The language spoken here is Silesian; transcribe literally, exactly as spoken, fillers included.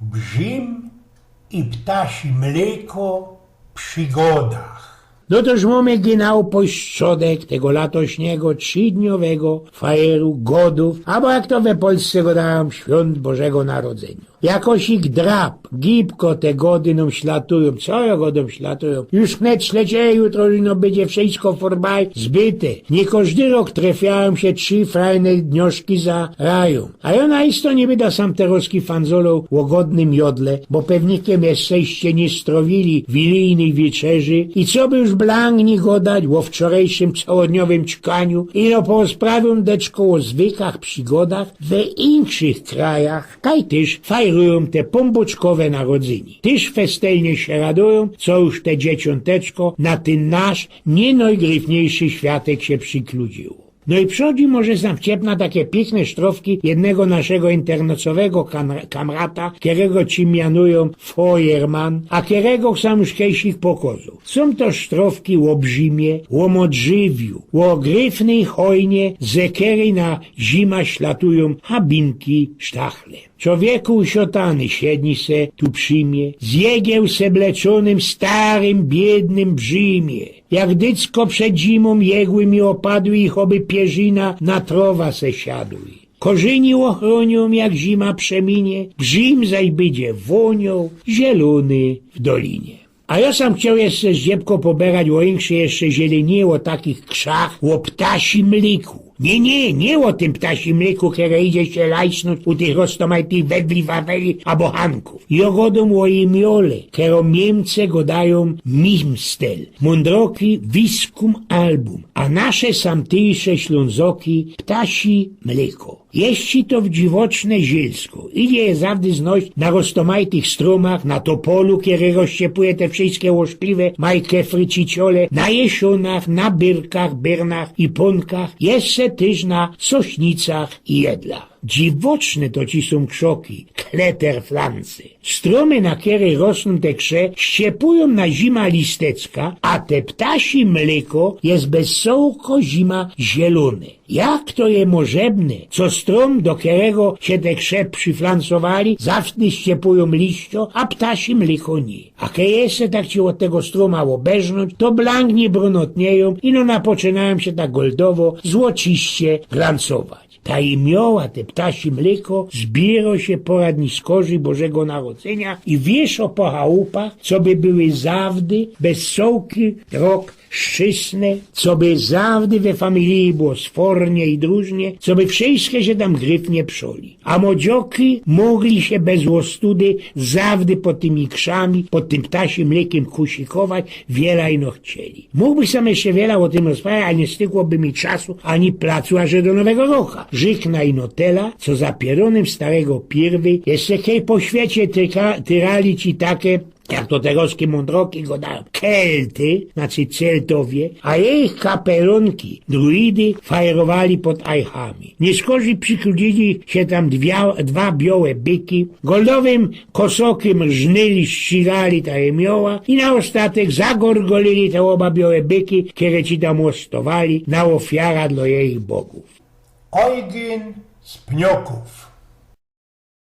Brzim i ptasi mlyko przi godach. No toż mōmy genau pośtrzodek tego latośniego trzidniowego fajeru godōw, abo jak to we Polsce godajōm, świōnt Bożego Narodzyniŏ. Jakosik drap, gibko te gody nōm ślatujōm, co jo godōm ślatujōm. Już wnet ślecie, jutro rano bydzie wszysko forbaj, zbyte. Niy kożdy rok trefiajōm sie trzi frajne dnioszki za rajōm. A jo na isto niy byda sam terŏzki fanzoloł ô godnym jodle, bo pewnikiym jeszcze żeście niy strowiyli wilijnyj wieczerzy i co by już blank niy godać ô wczorejszym cołodniowym czkaniu, ino porozprawiōm deczko ô zwykach, przigodach we inkszych krajach, kaj tyż fajrujōm te pōnbōczkowe narodzyni. Tyż festelnie sie radujōm, co już te dzieciōnteczko na tyn nasz niy nojgryfniejszy światek sie przikludziło. No i przodzi może sam wciepna take piykne sztrofki jednego naszego internacjowego kan-, kamrata, kerego ci mianujōm Feuermann, a kerego sam już kejsik pokozoł. Sōm to sztrofki ô brzimie, ô modrzywiu, ô gryfnyj chojnie, ze kerej na zima ślatujōm habinki, sztachle. Czowieku usiotany, siedni se tu przi mie, z jegieł se bleczōnym starym, biydnym brzimie. Jak dycko przed zimōm jegły mi ôpadły i choby pierzina na trowa se siadły. Korzyni ôchrōniōm, jak zima przeminie, brzim zaś bydzie wōnioł, zielōny w dolinie. A jo sam chcioł jeszcze zdziebko poberać ô inkszych jeszcze zielyniyjach, ô takich krzach, ô ptasim mlyku. Niy, niy, niy ô tym ptasim mlyku, kere idzie sie lajsnōńć u tych roztōmajtych Wedli, Waweli abo Hankōw. Jo godōm ô jimiole, kero Niymce godajōm Mimstel, mōndroki Viscum album, a nasze samtyjsze Ślōnzoki ptasi mlyko. Jeści to w dziwoczne zielsko. Idzie je zawdy znoś na roztōmajtych strōmach, na topolu, kerego ściepuje te wszyjske ôszkliwe majkefry, ciciole, na jesziōnach, na byrkach, byrnach i pōnkach, jeszcze tyż na sośnicach i jedlach. Dziwoczne to ci sōm krzoki, kletterpflanze. Strōmy, na kerych rosnōm te krze, ściepujōm na zima listeczka, a te ptasi mlyko je bez cołko zima zielōne. Jak to je możebne, co strōm, do kerego sie te krze prziflansowali, zawdy ściepujōm liścio, a ptasi mlyko niy? A kej jeszcze tak ci ôd tego strōma ôberznōńć, to blank niy brōnotniyjōm, ino napoczynajōm sie tak goldowo, złociście glancować. Ta jimioła, te ptasi mlyko, zbiyrŏ sie pora dni skorzij Bożego Narodzynia i wieszo po chałupach, coby były zawdy bez cołki rok szczysne, coby zawdy we familiji było sfornie i drużnie, coby wszyjske sie tam gryfnie przoli. A modzioki mogli sie bez ôstudy zawdy pod tymi krzami, pod tym ptasim mlykym kusikować, wiela ino chcieli. Mōgłbych sam jeszcze wiela ô tym rozprawiać, ale niy stykłoby mi czasu ani placu aże do Nowego Roka. Rzyknã ino tela, co za pierōnym starego Pirwy jeszcze kej po świecie tyka-, tyrali ci take, jak to terŏzki mōndroki godajōm, Kelty, znaczy Celtowie, a jejich kapelōnki druidy fajerowali pod Ajchami. Niy skorzij przikludzili sie tam dwie, dwa biołe byki, goldowym kosokym rżnyli, ścigali ta jimioła i na ôstatek zagorgolili te ôba biołe byki, kere ci tam ôstowali na ôfiara dlŏ jejich bogōw. Ojgyn z Pniokōw.